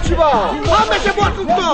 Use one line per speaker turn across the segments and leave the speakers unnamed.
бачиба. Ҳамаша бор кун то.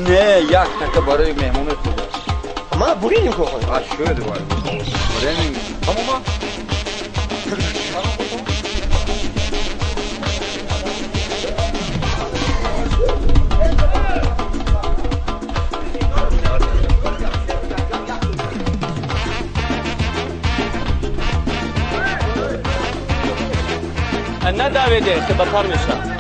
Не, як така барои меҳмонои худ аст.
Ма буринем ко хой.
А шуд вай. Буринем. Тамома.
На даведе, ки батар мешавад.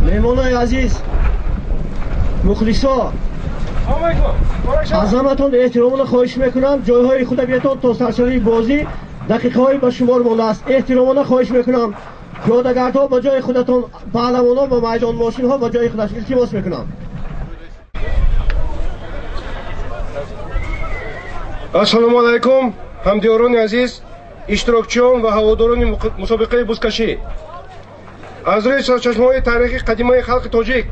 Меҳмонои азиз, мухлисо, аз ҳаматон эҳтиромона хоҳиш мекунам, ҷойҳои худа биятон то саршавии бозӣ дақиқаҳои ба шумор мондааст. Эҳтиромона хоҳиш мекунам, пиёдагардҳо ба ҷои худатон, паҳлавонон ба майдон, мошинҳо ба ҷои худаш, илтимос мекунам.
Ассалому алайкум, ҳамдиёрони азиз, иштирокчиён ва ҳаводорони мусобиқаи бузкашӣ. Аз рӯи сарчашмаҳои таърихи қадимаи халқи тоҷик,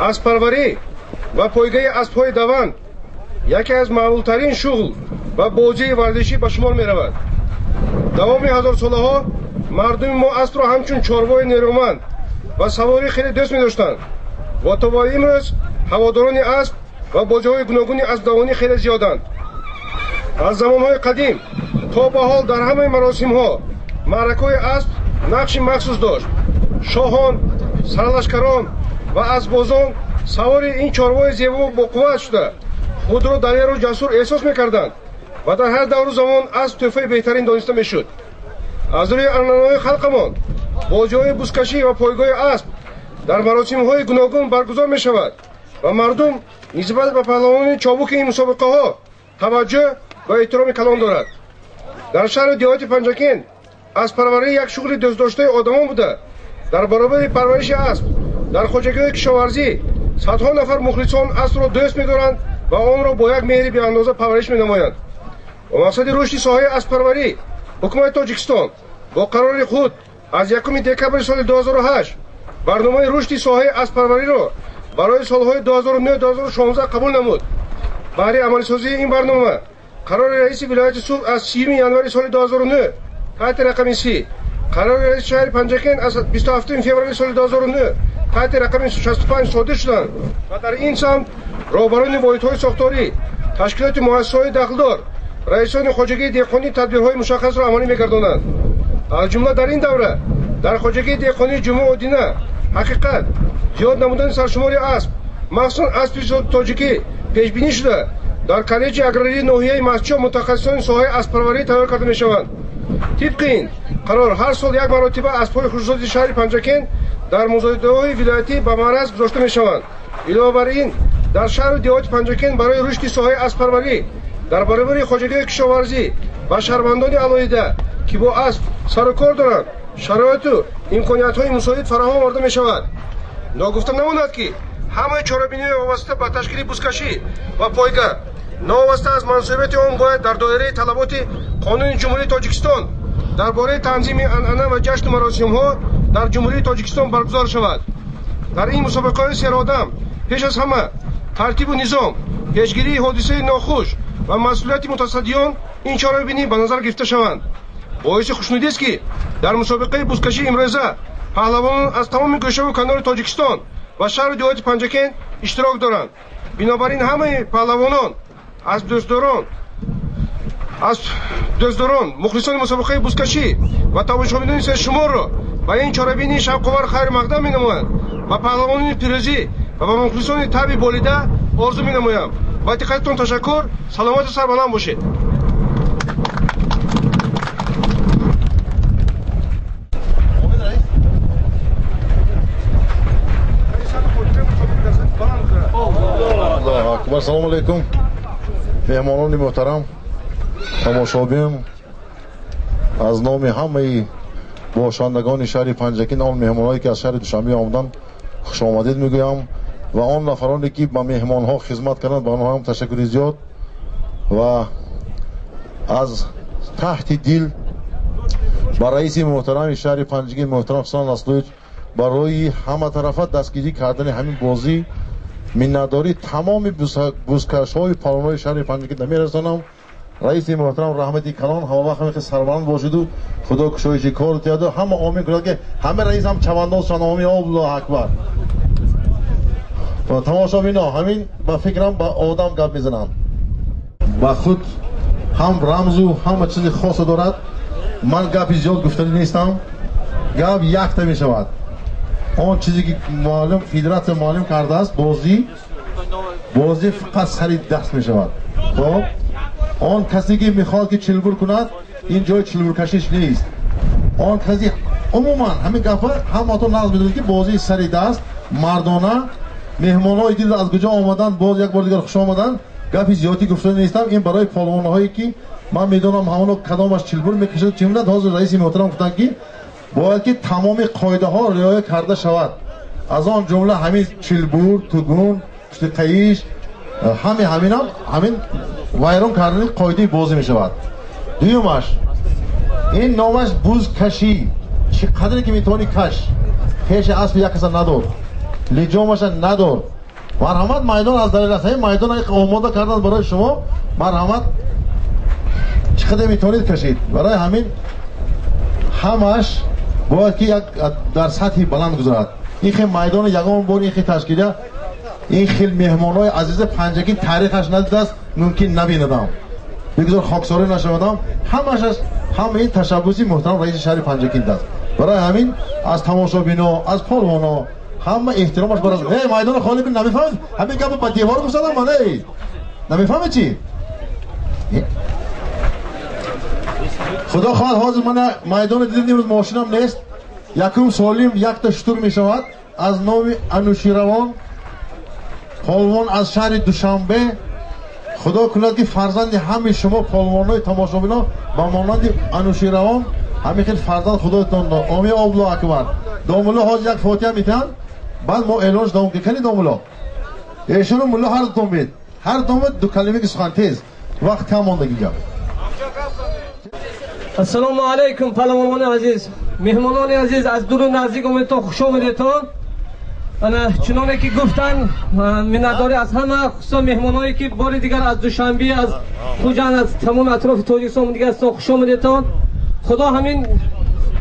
аспарварӣ ва пойгаи аспҳои даванд яке аз маъмултарин шуғл ва бозии варзишӣ ба шумор меравад. Давоми ҳазорсолаҳо мардуми мо аспро ҳамчун чорвои нерӯманд ва саворӣ хеле дӯст медоштанд ва то ба имрӯз ҳаводорони асп ва бозиҳои гуногуни аспдавонӣ хеле зиёданд. Аз замонҳои қадим то ба ҳол дар ҳамаи маросимҳо маъракаҳои асп нақши махсус дошт. Шоҳон, сарлашкарон ва аспбозон савори ин чорвои зебо боқувват шуда худро далеру ҷасур эҳсос мекарданд ва дар ҳар давру замон асп тӯҳфаи беҳтарин дониста мешуд. Аз рӯи анъанаҳои халқамон бозиҳои бузкашӣ ва пойгоҳи асп дар маросимҳои гуногун баргузор мешавад ва мардум нисбат ба паҳлавонони чобуки ин мусобиқаҳо таваҷҷӯҳ ва эҳтироми калон дорад. Дар шаҳру деҳоти Панҷакент аспарварӣ як шуғли дӯстдоштаи одамон буда, дар баробари парвариши асп дар хоҷагиҳои кишоварзӣ садҳо нафар мухлисон аспро дӯст медоранд ва онро бо як меҳри беандоза парвариш менамоянд. Бо мақсади рушди соҳаи аспарварӣ ҳукумати Тоҷикистон бо қарори худ аз 1 декабри соли 2008 барномаи рушди соҳаи аспарвариро барои солҳои 2009-2016 қабул намуд. Баҳри амалисозии ин барнома қарори раиси вилояти Суғд аз 30 январи соли 2009 таҳти рақами 30, қарори раиси шаҳри Панҷакент аз 27 феврали соли 2009 таҳти рақами 65 содир шуданд ва дар ин самт роҳбарони воҳидҳои сохторӣ, ташкилоти муассисаҳои дахлдор, раисони хоҷагии деҳқонӣ тадбирҳои мушаххасро амалӣ мегардонанд. Аз ҷумла дар ин давра дар хоҷагии деҳқонии Ҷумъа Одина ҳақиқат зиёд намудани саршумори асп, махсусан аспи тоҷикӣ пешбинӣ шуда, дар коллеҷи аграрии ноҳияи Мастчоҳ мутахассисони соҳаи аспарварӣ тайёр карда мешаванд. Тибқи ин қарор ҳар сол як маротиба аспҳои хушзоди шаҳри Панҷакент дар музоидаҳои вилоятӣ ба маъраз гузошта мешаванд. Илова бар ин, дар шаҳру деҳоти Панҷакент барои рушди соҳаи аспарварӣ дар баробари хоҷагиҳои кишоварзӣ ва шаҳрвандони алоҳида, ки бо асп сару кор доранд, шароиту имкониятҳои мусоид фароҳам оварда мешавад. Ногуфта намонад, ки ҳамаи чорабиниҳои вобаста ба ташкили бузкашӣ ва пойга новобаста аз мансубияти он бояд дар доираи талаботи Қонуни Ҷумҳурии Тоҷикистон дар бораи танзими анъана ва ҷашну маросимҳо дар Ҷумҳурии Тоҷикистон баргузор шавад. Дар ин мусобиқаҳои серодам пеш аз ҳама тартибу низом, пешгирии ҳодисаи нохуш ва масъулияти мутасаддиён ин чорабинӣ ба назар гирифта шаванд. Боиси хушнудист, ки дар мусобиқаи бузкашӣ имрӯза паҳлавонон аз тамоми гӯшаву канори Тоҷикистон ва шаҳру деҳоти Панҷакент иштирок доранд. Бинобар ин ҳамаи паҳлавонон аз дӯстдорон, мухлисони мусобиқаи бузкашӣ ва тамошобинони сершуморро ба ин чорабинии шавқовар хайрмақдам менамоянд ва паҳлавонони пирӯзӣ ва ба мухлисони табъи болида орзу менамоям. Ба диққататон ташаккур, саломату сарбаланд бошед.
Акбар. Салому алайкум, меҳмонони муҳтарам, тамошобин. Аз номи ҳамаи бошандагони шаҳри Панҷакент, он меҳмонҳое ки аз шаҳри Душанбе омаданд, хушомадед мегӯям ва он нафароне ки ба меҳмонҳо хизмат карданд, ба онҳо ҳам ташаккури зиёд ва аз таҳти дил ба раиси муҳтарами шаҳри Панҷакент муҳтарам Ҳасан Аслович барои ҳаматарафа дастгирӣ кардани ҳамин бозӣ миннатдории тамоми бузкашҳои палвонҳои шаҳри Панҷакент мерасонам. Раиси муҳтарам, раҳмати калон, ҳамавақт ҳамин сарбаланд бошиду худо кушоиши кор диҳаду ҳама омин кунад ки ҳама раис ҳам чавандоз шаванд. Омин. Аллоҳу акбар. Тамошобино, ҳамин ба фикрам ба одам гап мезананд, ба худ ҳам рамзу ҳама чизи хоса дорад. Ман гапи зиёд гуфтанӣ нестам, гап якта мешавад. Он чизе ки маълум федератсия маълум кардааст, бозӣ фақат сари даст мешавад. Хоб, он касе ки мехоҳад ки чилбур кунад, ин ҷои чилбуркашиш нест. Он касе умуман ҳамин гапа ҳаматон нағз медонед ки бозии сари даст мардона. Меҳмонҳое ки аз куҷо омаданд, боз як бор дигар хуш омаданд. Гапи зиёдӣ гуфта нестам. Ин барои полвонҳое ки ман медонам ҳамоно кадомаш чилбур мекашад, чӣ мекунад. Ҳозир раиси муҳтарам гуфтанд ки бояд ки тамоми қоидаҳо риоя карда шавад, аз он ҷумла ҳамин чилбур, тугун, пушти қайиш, ҳами ҳаминам ҳамин вайрон кардани қоидаи бозӣ мешавад. Дуюмаш, ин номаш бузкашӣ. Чӣ қадре ки метавонӣ каш, пеши аспи як каса надор, лиҷомаша надор. Марҳамат, майдон аз далел аст. Ҳамин майдон омода карданд барои шумо. Марҳамат, чӣ қадр метавонед кашид. Барои ҳамин ҳамаш бояд ки як дар сатҳи баланд гузарад. Ин хел майдони ягон бор ин хел ташкилия, ин хел меҳмонҳои азизи Панҷакент таърихаш надидааст, мумкин набинадам, бигзор хоксорӣ нашавадам. Ҳамаш ҳама ин ташаббуси муҳтарам раиси шаҳри Панҷакент аст. Барои ҳамин аз тамошобино, аз полвоно ҳама эҳтиромаш барои э майдони холӣ кун. Намефаҳмед? Ҳамин гапо ба девор гуфтадам ман. Эй, намефаҳмед чӣ? Худо хоҳад ҳозир мана майдони дидем, имрӯз мошинам нест. Якум солим якта шутур мешавад аз номи Ануширавон полвон аз шаҳри Душанбе. Худо кунад ки фарзанди ҳамаи шумо полвонҳои тамошобино ба монанди Ануширавон ҳамин хел фарзанд худоятон дод. Омин. Аллоҳу акбар. Домулло ҳозир як фотиҳа метиҳанд, баъд мо эълонш давом кани. Домулло эшону мулло ҳар дутон бед, ҳар дутон бед, ду калима ки сухан, тез, вақт кам мондаги гап.
Ассалому алайкум, палавонони азиз, меҳмонони азиз, аз дуру наздик омадетон, хуш омадетон. Ана чуноне ки гуфтанд, миннатдорӣ аз ҳама, хусусан меҳмоное ки бори дигар аз Душанбе, аз Хуҷанд, аз тамоми атрофи Тоҷикистон дигар ҳастон, хуш омадетон. Худо ҳамин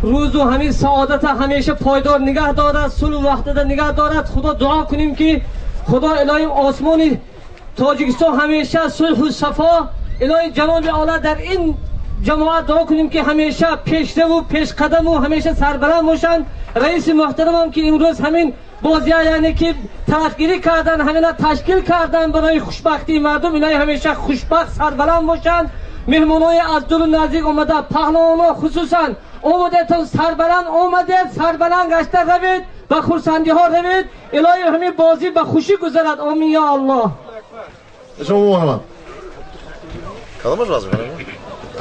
рӯзу ҳамин саодата ҳамеша пойдор нигаҳ дорад, сулҳу ваҳдата нигаҳ дорад. Худо дуо кунем ки Худо илоҳим осмони Тоҷикистон ҳамеша сулҳу сафо, илоҳи ҷаноби олӣ дар ин ҷамоат дуо кунем ки ҳамеша пешраву пешқадаму ҳамеша сарбаланд бошанд. Раиси муҳтарамам ки имрӯз ҳамин бозия, яъне ки тарафгирӣ кардан, ҳамина ташкил кардан барои хушбахтии мардум, илоҳи ҳамеша хушбахт сарбаланд бошанд. Меҳмонои аз дуру наздик омада, паҳлавоно хусусан омадетон сарбаланд омадед, сарбаланд гашта равед, ба хурсандиҳо равед. Илоҳи ҳамин бозӣ ба хушӣ гузарад. Омин ё Аллоҳ.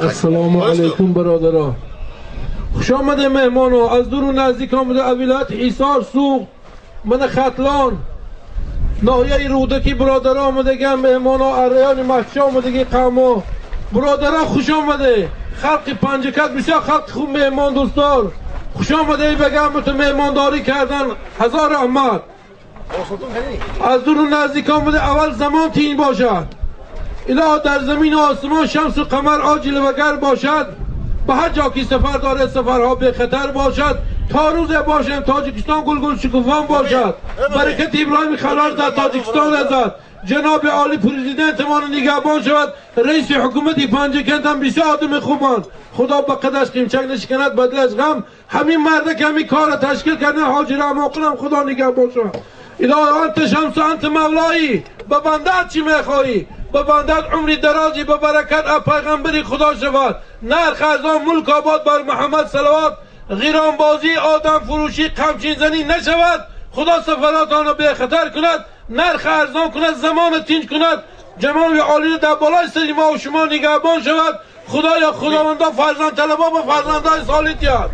Ассалому алайкум, бародаро, хуш омаде меҳмоно аз дуру наздик омада, аз вилояти Ҳисор, Суғд, мана Хатлон, ноҳияи Рӯдакӣ бародаро омадагиам, меҳмоно аз райони Маҳча омадагӣ қавмо. Бародаро, хуш омаде. Халқи Панҷакент бисёр халқи хуб, меҳмон дӯстдор. Хуш омаде ба гамату меҳмондорӣ кардан, ҳазор раҳмат. Аз дуру наздик омаде, аввал замон тин бошад. Илоҳ дар замину осмон шамсу қамар оҷилвагар бошад, ба ҳар ҷо ки сафар дорад сафарҳо бехатар бошад. То рӯзе бошем Тоҷикистон гулгул шукуфон бошад. Баракати Иброҳими Халол дар Тоҷикистон резад. Ҷаноби олӣ президентамон нигаҳбон шавад. Раиси ҳукумати Панҷакент ҳам бисёр одами хубанд. Худо ба қадаш қимчак нашиканад, ба дилаш ғам. Ҳамин марда ки ҳамин корро ташкил кардан, ҳоҷи Раҳмонқулам худо нигаҳбон шавад. Илоҳи анта шамсу анта мавлоӣ, ба бандаат чӣ мехоҳӣ? Ба бандаат умри дарозӣ ба баракат аз пайғамбари худо шавад. Нарх арзон, мулк обод, бар Муҳаммад салавот. Ғиронбозӣ, одамфурӯшӣ, қамчинзанӣ нашавад. خدا سفراتان را به خطر کند، نرخ ارزان کند، زمان تینج کند، جمال عالی در بالای سری ما و شما نگهبان شود. خدایا خداوندا فرزند طلبا به فرزندای صالح یاد،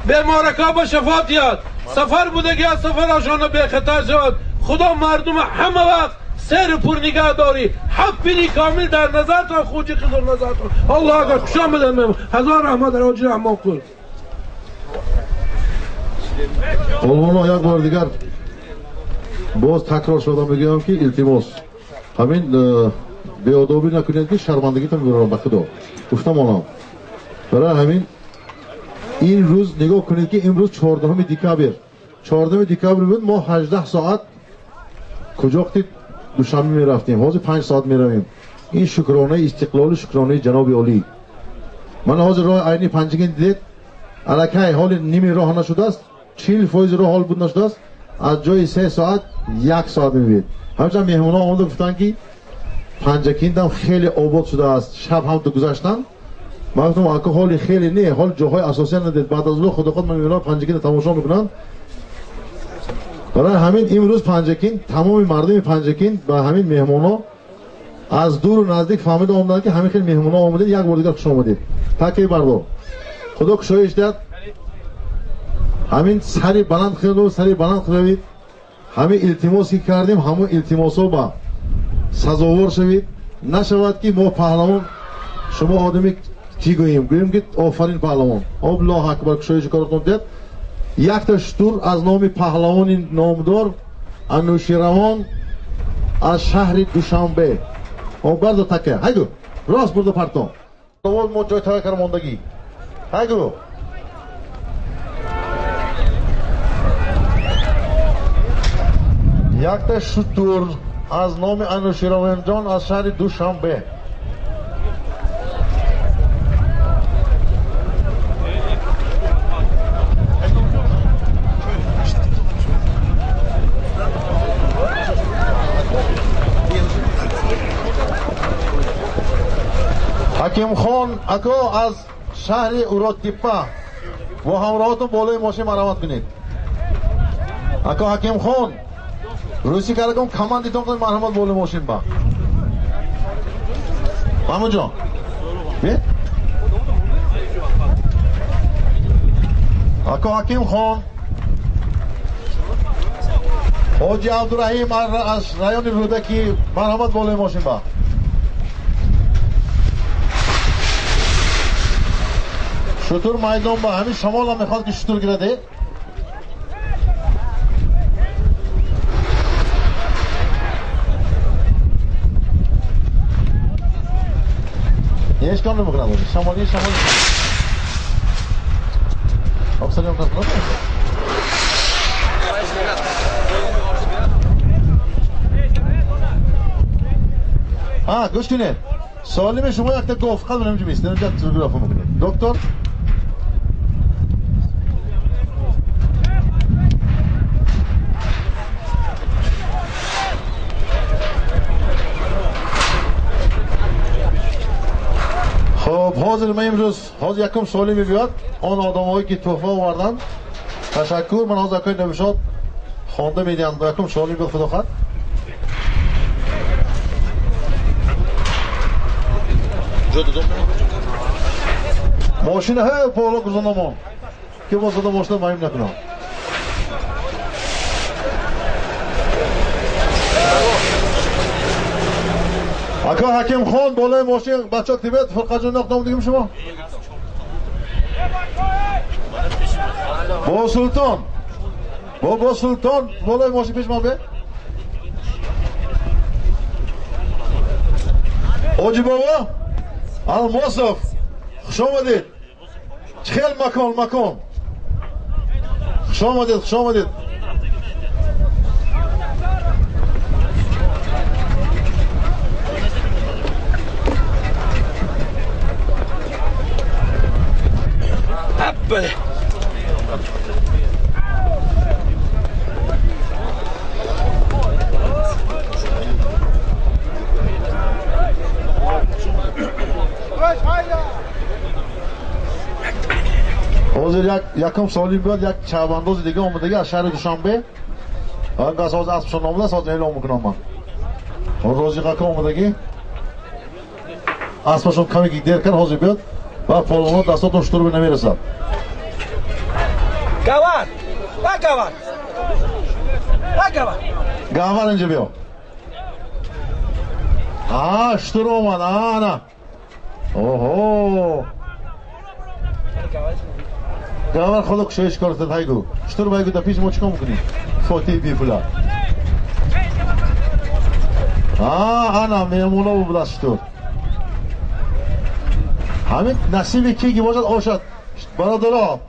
بیمارکا به شفا یاد، سفر بوده که از سفرشان به خطر شود. خدا مردم همه وقت سر پر نگه داری، هفت پیری کامل در نظرتان، خوجی خضر نظرتان. الله اکبر. خوش آمدن. هزار رحمت در حاجی رحمان کن.
Polvonlar як бор дигар боз такрор шуда мегӯям ки илтимос ҳамин беодобӣ накунед ки шармандагитон мебарам ба худо гуфтам онам. Барои ҳамин ин рӯз нигоҳ кунед ки имрӯз 14 декабр, 14 декабр буд, мо 18 соат куҷоқти душанбе мерафтем, ҳозир 5 соат меравем. Ин шукронаи истиқлолу шукронаи ҷаноби олӣ. Ман ҳозир роҳи айни Панҷакент дидед, аллакай ҳоли ними роҳ нашудааст, 40% роҳ ҳол буд нашудааст, аз ҷои 3 соат 1 соат мебинед. Ҳамчунин меҳмонҳо омада гуфтанд ки Панҷакентам хеле обод шудааст, шаб ҳам ту гузаштан. Ман гуфтам ака ҳоли хеле не, ҳол ҷоҳои асосия надид. Баъд аз он худо худ ман мебинам Панҷакентро тамошо мекунанд. Барои ҳамин имрӯз Панҷакент, тамоми мардуми Панҷакент ба ҳамин меҳмонҳо аз дуру наздик фаҳмида омаданд ки ҳамин хел меҳмонҳо омадед, як бор дигар хуш омадед. Такӣ бардор. Худо кушоиш диҳад. Ҳамин сари баланд хелу сари баланд хӯравед. Ҳамин илтимос ки кардем, ҳамон илтимосҳо ба сазовор шавед. Нашавад ки мо паҳлавон, шумо одами чӣ гӯем? Гӯем ки офарин паҳлавон. Аллоҳу акбар, кушоиши коротон диҳад. Якта шутур аз номи паҳлавони номдор Ануширавон аз шаҳри Душанбе. Бардо така, ҳайгу, рост бурда партон. Мо ҷой тайёр карда мондагӣ. Ҳайгу. Якта шутур аз номи Ануширавонҷон аз шаҳри Душанбе. Ҳакимхон ако аз шаҳри Уроттепа бо ҳамроҳотон болои мошин марамат кунед. Ако Ҳакимхон рӯси кардаком командитон кунед, марҳамат болои мошин ба. Маҳмудҷон ако Ҳакимхон ҳоҷи Абдураҳим аз райони Рӯдакӣ марҳамат болои мошин ба. Шутур майдон ба ҳамин шамол ҳам мехоҳад ки шутур гирад. Ҳеҷ кор намекунад. Шамол ин шамол. Абсолютно кас гӯш кунед. Солими шумо якта гоф қадр инҷо меистед, инҷо телеграф мекунед. Доктор خب حاضر من امروز حاضر یکم سوالی میبیاد آن آدمایی که تحفه آوردن تشکر. من حاضر اکای نوشاد خوانده میدیم. یکم سوالی میبیاد خدا خواهد. ماشین های پالا گذاندم که با زده ماشین مهم نکنم. اکا حکیم خان بالای ماشین بچه تیبت فرقه جان نقدام دیگم شما با سلطان با سلطان بالای ماشین پیش من به حاجی بابا الماسف خوش آمدید. خیلی مکان خوش آمدید، خوش آمدید. ҳозир якум соли биёд як чавандози дига омадаги аз шаҳри Душанбе. Ангас ҳозир аспшон номда ҳозир эълон мекунам ман. Розиқ ака омадагӣ. Аспашон каме ки дер кард ҳозир биёд ва полвонҳо дастотон шутур намерасад.
Гавар! А гавар! А гавар!
Гавар инҷа биё. А шутур омад, ана. Оҳо! Гавар худо кушоиш кор кард ҳайгу. Шутур байгу да пеш мо чикор мекунӣ? Фотиҳи бепула. Ана меҳмоно будааст шутур. Ҳамин насиби ки бошад ошад. Бародаро,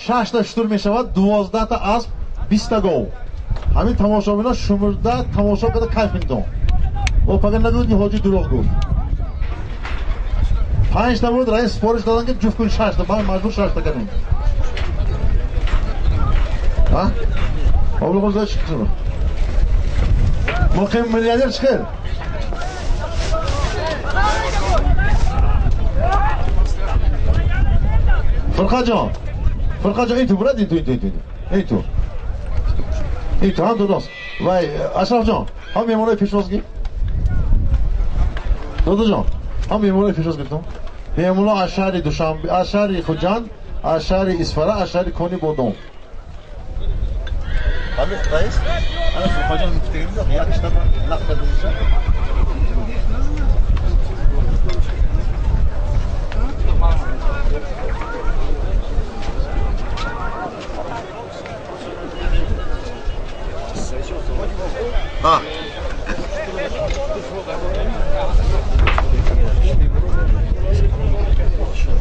6та шутур мешавад, 12та асп, 20та гов. Ҳамин тамошобино шумурда тамошо карда кайф мекунанд. О пага нагӯед ки ҳоҷӣ дурӯғ гуфт. 5та буд, раис супориш доданд ки ҷуфт кун 6та, ман маҷбур 6та кардем. А? Обулғоза чӣ қисм? Муқим миллионер чӣ хел? Фурқатҷон, Фурқатҷон, ин ту бурад, ин ту, ин ту, ин ту, ин ту. Ин ту, ҳам дурост. Вай, Ашрафҷон, ҳам меҳмонои пешвоз гир. Додаҷон, ҳам меҳмонои пешвоз гиртон. Меҳмоно аз шаҳри Душанбе, аз шаҳри Хуҷанд, аз шаҳри Исфара, аз шаҳри Кони Бодом. Ҳамин раис, ҳамин Фурқатҷон гуфтагим, як киштаба нақд карда мешавад.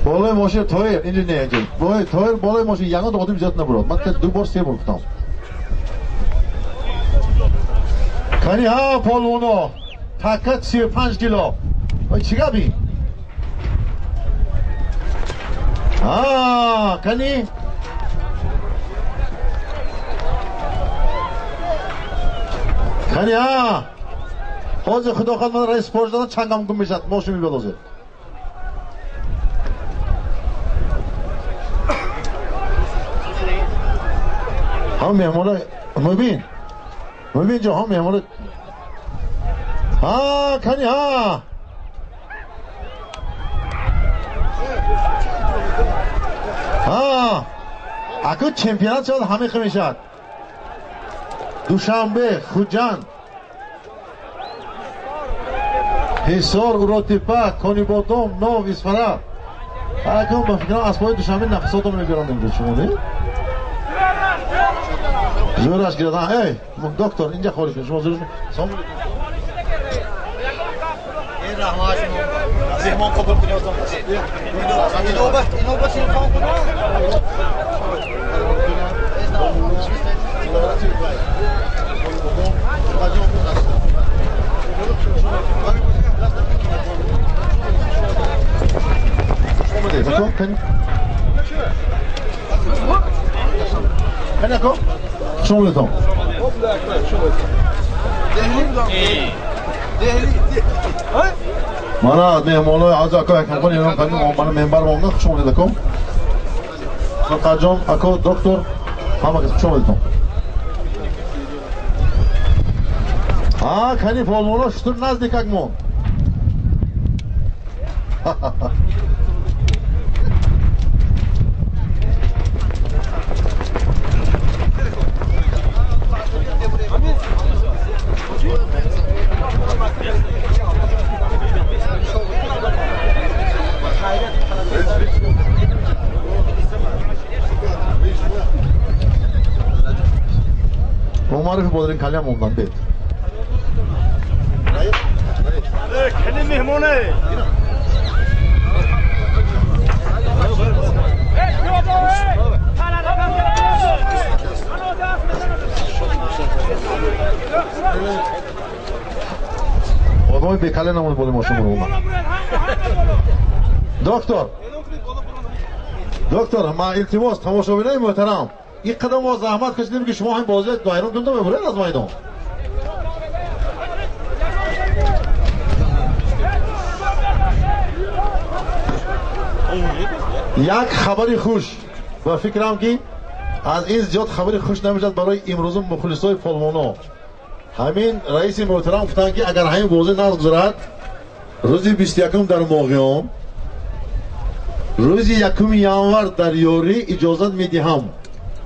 Болои мошин Тоир, инҷо не, инҷо. Болои Тоир, болои мошин ягон одам зиёд набурд. Ман ду бор, се бор гуфтам. Кани ҳа полвоно, така 35 кило. Ой, чӣ габи? А, кани? Кани ҳа? Ҳозир худо хоҳад ман раис супориш додам, чангам гум мешавад, мошин мебиёд ҳозир. Ҳам меҳмона мубин. Мубин ҷо ҳам меҳмона. Ҳа, кани ҳа. Ҳа. Аку чемпионат шавад ҳамин хел мешавад. Душанбе, Хуҷанд, Ҳисор, Уротепа, Конибодом, Нов, Исфара. Акун ба фикрам аспои Душанбе нафасотон мебиранд имрӯз шумо, не? Зӯраш гирад. Эй, доктор, инҷа холӣ кун. Шумо зӯраш. Салом алейкум.
Ин раҳмат шумо. Меҳмон қабул кунед. Ино ба телефон кунам.
Шумолетон. Мана меҳмонои азиз ака Акрамхон эълон кардем, мана мембар монда. Хуш омадед ака. Фурқатҷон, ака, доктор, ҳама кас хуш омадедтон. Ҳа, кани полвоно шутур наздикак монд. Умарови бодарин калям мондан бед.
Кани меҳмоне.
Одамои бекале намуд боли мошин бурумад. Доктор, доктор, ман илтимос тамошобинои муҳтарам, ин қадар мо заҳмат кашидем ки шумо ҳамин бозиро ҳайрон кунда мебуред аз майдон. Як хабари хуш ба фикрам ки Аз ин зиёд хабари хуш намешавад барои имрӯза мухлисои полвоно. Ҳамин раиси муҳтарам гуфтанд, ки агар ҳамин бозӣ нагузарад, рӯзи 21 дар Моғиён, рӯзи 1 январ дар Ёрӣ иҷозат медиҳам.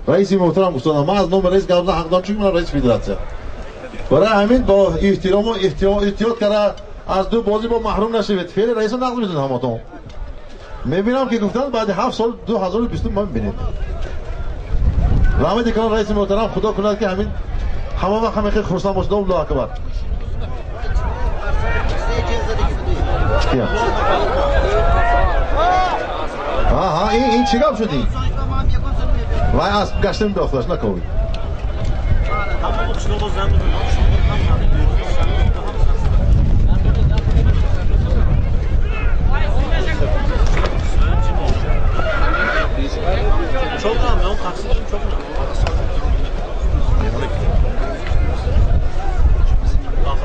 Раиси муҳтарам гуфтанд, ман аз номи раис гап зада ҳақ дорам, чунки ман раиси федератсия. Барои ҳамин бо эҳтирому эҳтиёт карда аз ду бозӣ бо маҳрум нашавед. Феъли раисо нақд медонад ҳаматон. Мебинам ки гуфтанд баъди 7 сол 2020 ма мебинед. Раҳмати калон раиси муҳтарам, худо кунад ки ҳамин ҳама вақт ҳама хел хурсанд бошед. Аллоҳу акбар. Ҳа, ин чӣ гап шуд ин? Вай асп гашта мебохташ наковид.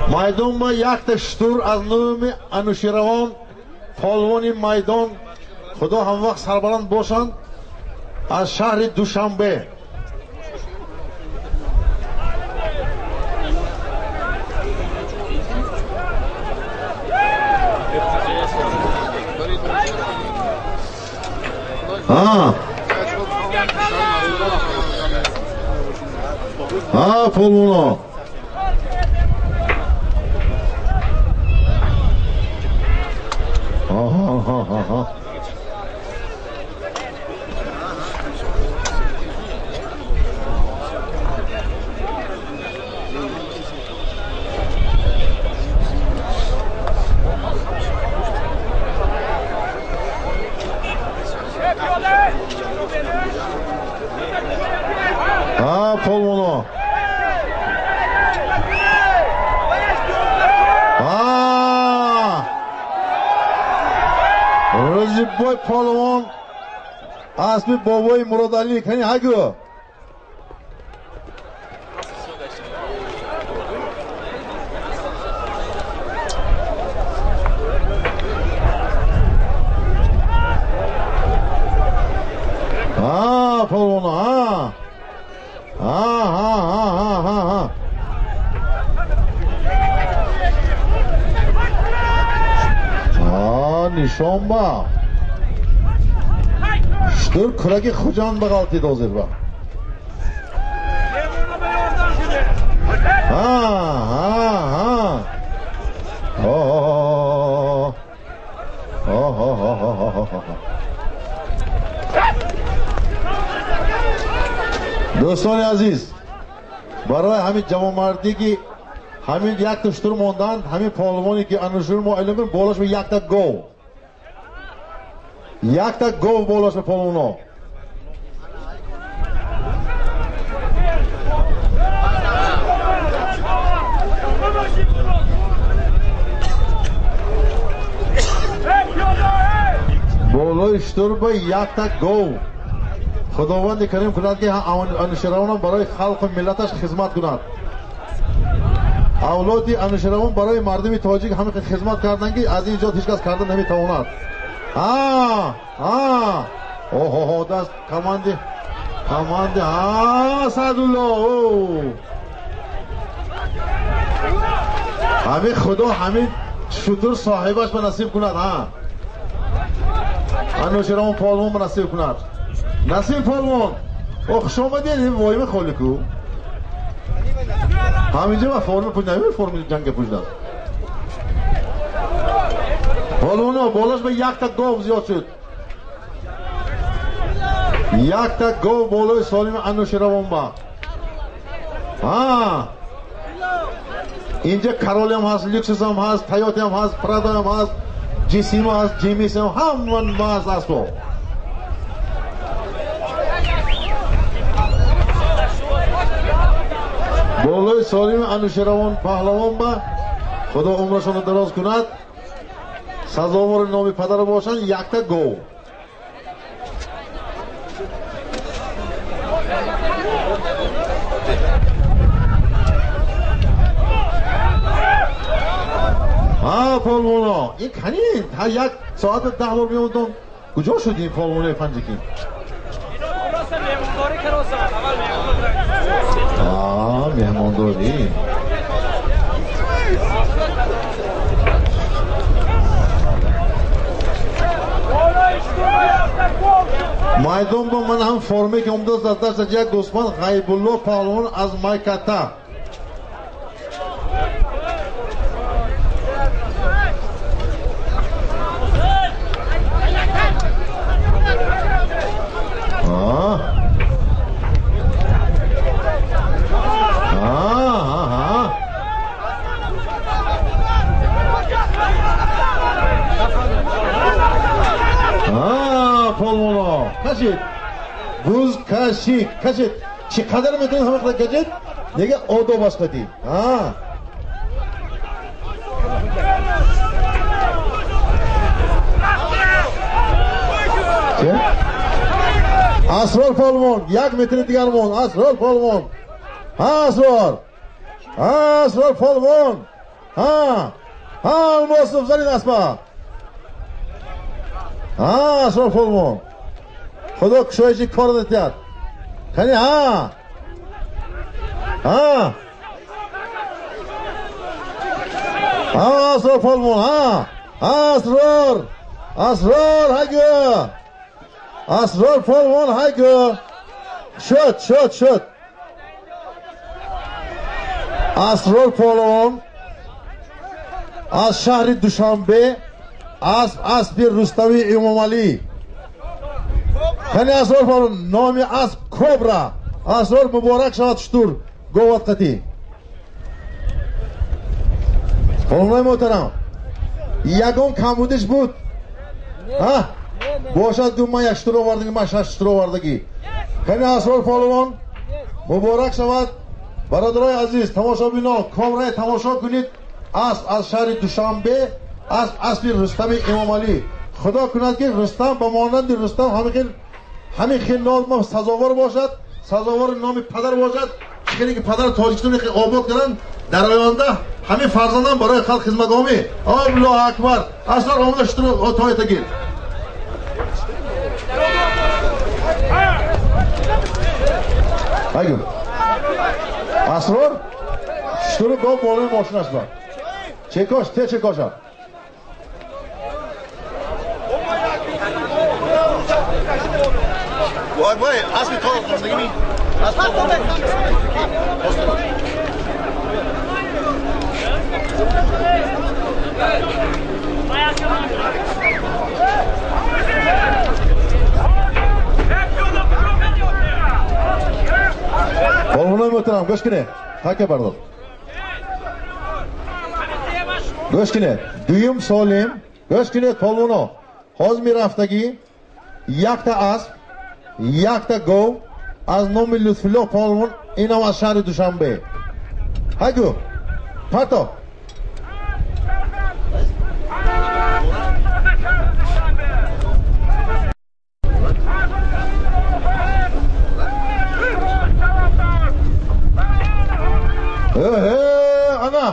Майдон ма якта штур аз номи Ануширавон полвони майдон, худо ҳамвақт сарбаланд бошанд, аз шаҳри Душанбе. Ҳа, полвоно. Ҳа. Ҳа, полвоно. Ҳа! Рӯзибой полвон асби бобои Муродалӣ кани ҳагӯ. Ҳа, полвоно, ҳа. Ҳа, ҳа, ҳа, ҳа, ҳа, ҳа. Ҳа, нишон ба. Штур кураки Хуҷанд ба ғалтид ҳозир ба. Ҳа, ҳа, ҳа. Ҳо, ҳо, ҳо, ҳо, ҳо, ҳо, ҳо. Дӯстони азиз, барои ҳамин ҷавонмардӣ ки ҳамин якта штур монданд, ҳамин полвоне ки Анушир мо эълон кунем, болош ба якта гов. Якта гов болош ба полвоно. Болои штур ба якта гов. Худованди карим кунад ки Ануширавонам барои халқу миллаташ хизмат кунад. Авлоди Ануширавон барои мардуми тоҷик ҳамин хизмат карданд, ки аз ин ҷо ҳеҷ кас карда наметавонад. Ҳа, ҳа. Оҳоҳо, даст команди, команди, ҳа, Саъдулло. Ҳамин худо ҳамин шутур соҳибаш ба насиб кунад, ҳа. Ануширавон полвон ба насиб кунад. Насиб полвон, о хуш омадед, воима холику. Ҳаминҷо ва форми пуш намебинед, форми ҷанга пуш даст. Полвоно, болош ба якта гов зиёд шуд. Якта гов болои солими Ануширавон ба. Ҳа. Инҷа Королиам ҳаст, Люксусам ҳаст, Тойотаам ҳаст, Прадоам ҳаст, Ҷисима ҳаст, Ҷимисам, ҳама ҳаст асбо. Болои солими Ануширавон паҳлавон ба худо умрашонро дароз кунад, сазовори номи падар бошанд, якта гов. Ҳа, полвоно, ин кани ҳар як соата 10 бор меомадон, куҷо шуд ин полвонои панҷакин? Меҳмондорӣ. Майдон бо ман ҳам форме ки омадааст дар дасташ як гӯсфанд Ғайбулло паҳлавон аз Майката. Кашид, буз кашид, кашид. Чӣ қадар метавонед ҳама қадар кашид? Нега одобаш қадӣ. Асрор полвон, як метри дигар монд. Асрор полвон. Асрор. Асрор полвон. Алмосов занид аспа. Асрор полвон. Худо кушоиши кор датяд. Кани Асрор полвон. Асрор. Асрор ҳагу. Асрор полвон ҳагу. Шуд, шуд, шуд. Асрор полвон аз шаҳри Душанбе, асп аспи Рустами Эмомалӣ. Кани Асрор полвон, номи асп Кобра. Асрор муборак шавад шутур говат қатӣ. Полвонои муҳтарам, ягон камбудиш буд? Бошад гум ман як шутур овардагӣ, ман шаш шутур овардагӣ. Кани Асрор полвон муборак шавад. Бародарои азиз, тамошобинон, камераи тамошо кунед. Асп аз шаҳри Душанбе, асп аспи Рустами Эмомалӣ. Худо кунад ки Рустам ба монанди Рустам ҳамин хел ном сазовор бошад, сазовори номи падар бошад. Чӣ хеле ки падар Тоҷикистонро хеле обод карданд, дар оянда ҳамин фарзандам барои халқ хизматгомӣ. Аллоҳу акбар. Асрор омада шутур тоята гир. Айгу. Асрор шутури гов болои мошинаш бар. Чекош, те чекоша.
Вай, вай, аспи то зиндагӣ. Аспи
полвонои муҳтарам, гӯш кунед. Ҳака бардор. Гӯш кунед. Дуюм солим. Гӯш кунед полвоно. Ҳозир мерафтагӣ якта асп, якта гов аз номи Лутфулло полвон, инам аз шаҳри Душанбе. Ҳагу. Парто. Ана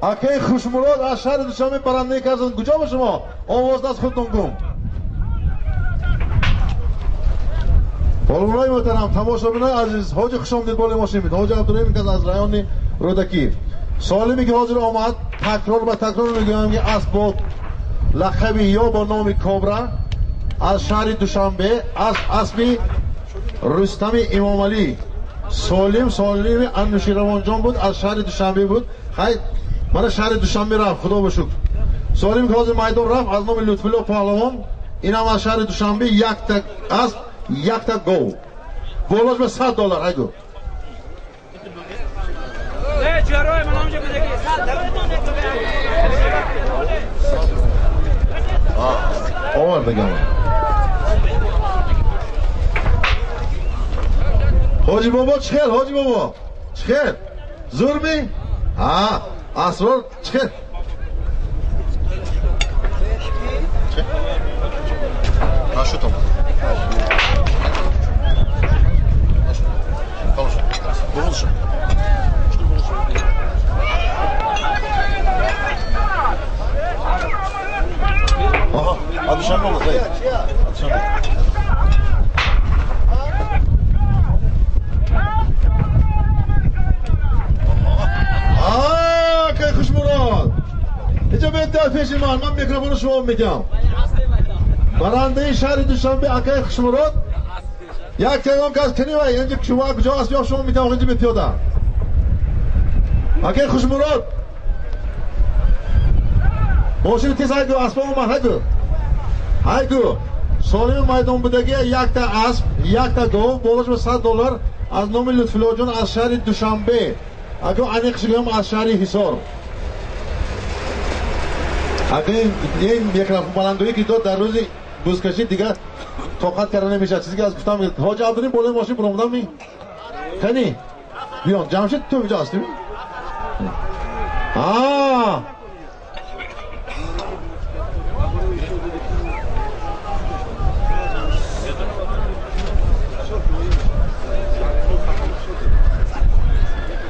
акаи Хушмурод аз шаҳри Душанбе барандаи карданд. Куҷо ба шумо? Овоз аз худтон гум. Полвонои муҳтарам, тамошобинои азиз, ҳоҷи хушомдид болои мошин бид. Ҳоҷи Абдураҳим кас аз райони Рӯдакӣ. Солиме ки ҳозир омад, такрор ба такрор мегӯям ки асп бо лақаби ё бо номи Кобра аз шаҳри Душанбе, асп аспи Рустами Эмомалӣ. Солим солими Ануширавонҷон буд, аз шаҳри Душанбе буд. Хай, мана шаҳри Душанбе рафт, худо ба шукр. Солим ки ҳозир майдон рафт аз номи Лутфулло паҳлавон, инам аз шаҳри Душанбе, якта асп, якта гов. Болош ба $100 айгу. Овардагам. Ҳоҷи бобо чӣ хел? Ҳоҷи бобо чӣ хел? Зур ми? Асрор чӣ хел?
Нашутам. Аха, Душанбе омад, ай. Душанбе.
ман микрофонро шумо медиҳам. Барандаи шаҳри Душанбе акаи Хушмурод як телефон кас кунӣ ва инҷа шумо куҷо аст ё шумо метавонед инҷа бипиёда. Акаи Хушмурод мошини тез ҳайгу аспа омад ҳайгу. Ҳайгу солими майдон будаги якта асп, якта гов болош ба $100 аз номи Лутфуллоҷон аз шаҳри Душанбе. Ака аниқ шигам аз шаҳри Ҳисор. Ака ин микрофон баландгӯӣ ки дод дар рӯзи бузкашӣ дигар тоқат карда намешавад. Чизе ки аз гуфтам ҳоҷи Абдуллим болои мошин буромадам ми? Кани? Биён, Ҷамшед ту инҷо ҳастӣ?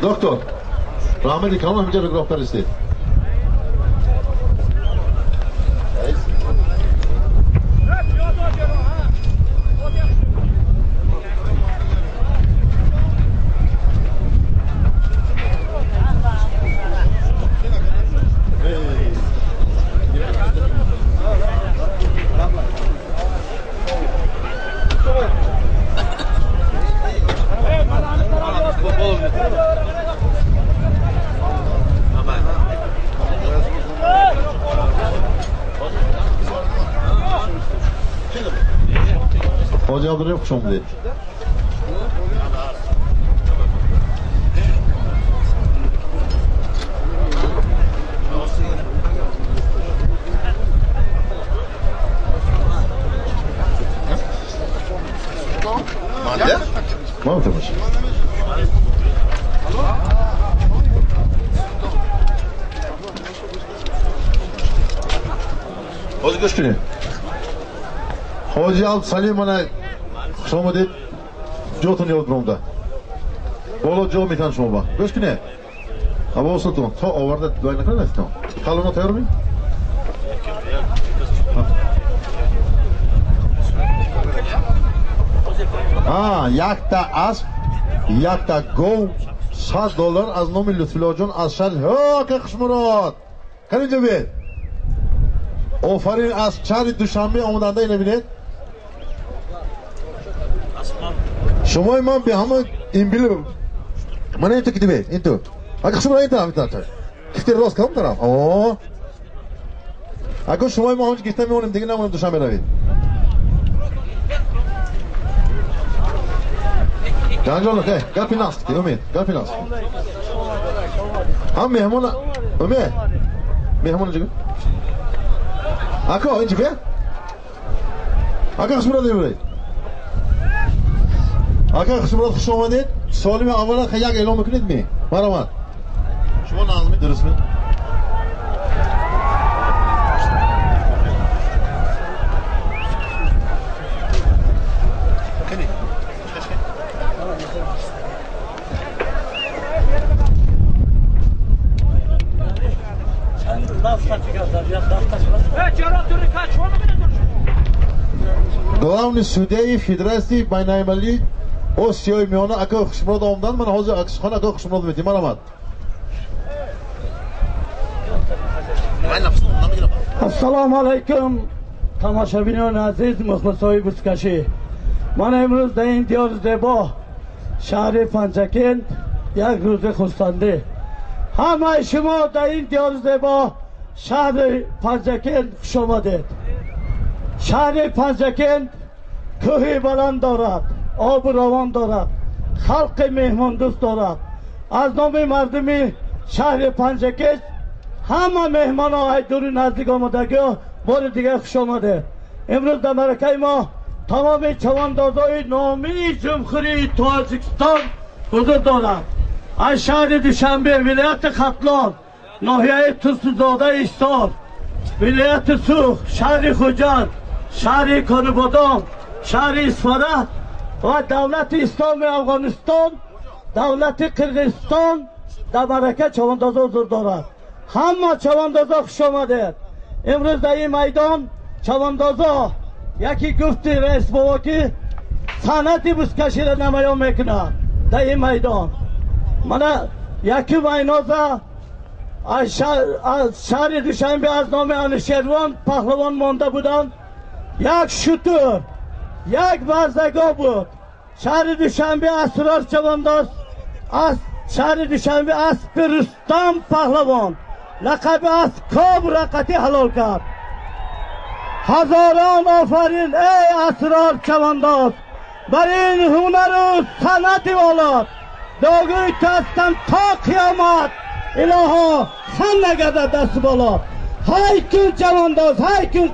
Доктор, раҳмати калон ҳаминҷа рӯгроҳ кардистед. Ҳоҷи Абдуллим хуш омадед. Ҳоҷи гӯш кунед. Ҳоҷи Абдусалим мана хуш омадед. Ҷотон ёд биромда. Боло ҷо метан шумо ба. Гӯш кунед. Ҳавосатон то оварда дуай накунед афтон. Қалона тайёр ми? Якта асп, якта гов, $100 аз номи Лутфуллоҷон аз шаҳри Ҳо, Хушмурод. Кани инҷо биед. Офарин аз шаҳри Душанбе омаданда ина бинед. Шумои ман бе ҳама имбил мана инту ки дибед, инту. Ака Хушмурод инта, инта. Кифти рост кадом тараф? О. Ака шумои мо ҳамҷо гирифта мемонем, дига намонем Душанбе равед. Ҷанҷон, гапи наст ки, Умед, гапи наст. Ҳам меҳмон, Умед. Меҳмон ҷо. Ака, инҷо бия. Ака Хушмурод бибаред. Ака Хушмурод хуш омадед. Солими аввала як эълон мекунед ми? Марҳамат. Шумо нағзми, дурустми? Главный судьяи Федерации байналмилалии Осиёи Миёна акаи Хушмурод омаданд. Ман ҳозир сухан акаи Хушмурод медиҳам. Марҳамат.
Ассалому алайкум тамошобинони азиз, мухлисои бузкашӣ. Ман имрӯз дар ин диёри зебо шаҳри Панҷакент як рӯзи хурсандӣ. Ҳамаи шумо дар ин диёри зебо шаҳри Панҷакент хуш омадед. Шаҳри Панҷакент кӯҳи баланд дорад, обу равон дорад, халқи меҳмондӯст дорад. Аз номи мардуми шаҳри Панҷакент ҳама меҳмонҳо ай дури наздик омадагиҳо бори дигар хуш омадед. Имрӯз дар маракаи мо тамоми чавандозои номии Ҷумҳурии Тоҷикистон ҳузур дорад. Аз шаҳри Душанбе, вилояти Хатлон, ноҳияи Турсунзодаи Ҳисор, вилояти Суғд, шаҳри Хуҷанд, шаҳри Конибодом, шаҳри Исфара ва давлати Исломи Афғонистон, давлати Қирғизистон дар марака чавандозо ҳузур дорад. Ҳама чавандозо хуш омадед. Имрӯз дар ин майдон чавандозо яке гуфти раис бобо ки санъати бузкаширо намоён мекунад дар ин майдон. Мана якум айноза Аз шаҳри Душанбе аз номи Анушервон паҳлавон монда буданд. Як шутур, як барзагов буд. Шаҳри Душанбе Асрор чавандоз, аз шаҳри Душанбе аспи Рустам паҳлавон лақаби асп Кобра қатӣ ҳалол кард. Ҳазорон офарин, эй Асрор чавандоз, бар ин ҳунару санъати волот. Догӯи ту ҳастам то қиёмат, илоҳо хан нагардад дасту боло. Ҳай кун, чавандоз, ҳай кун.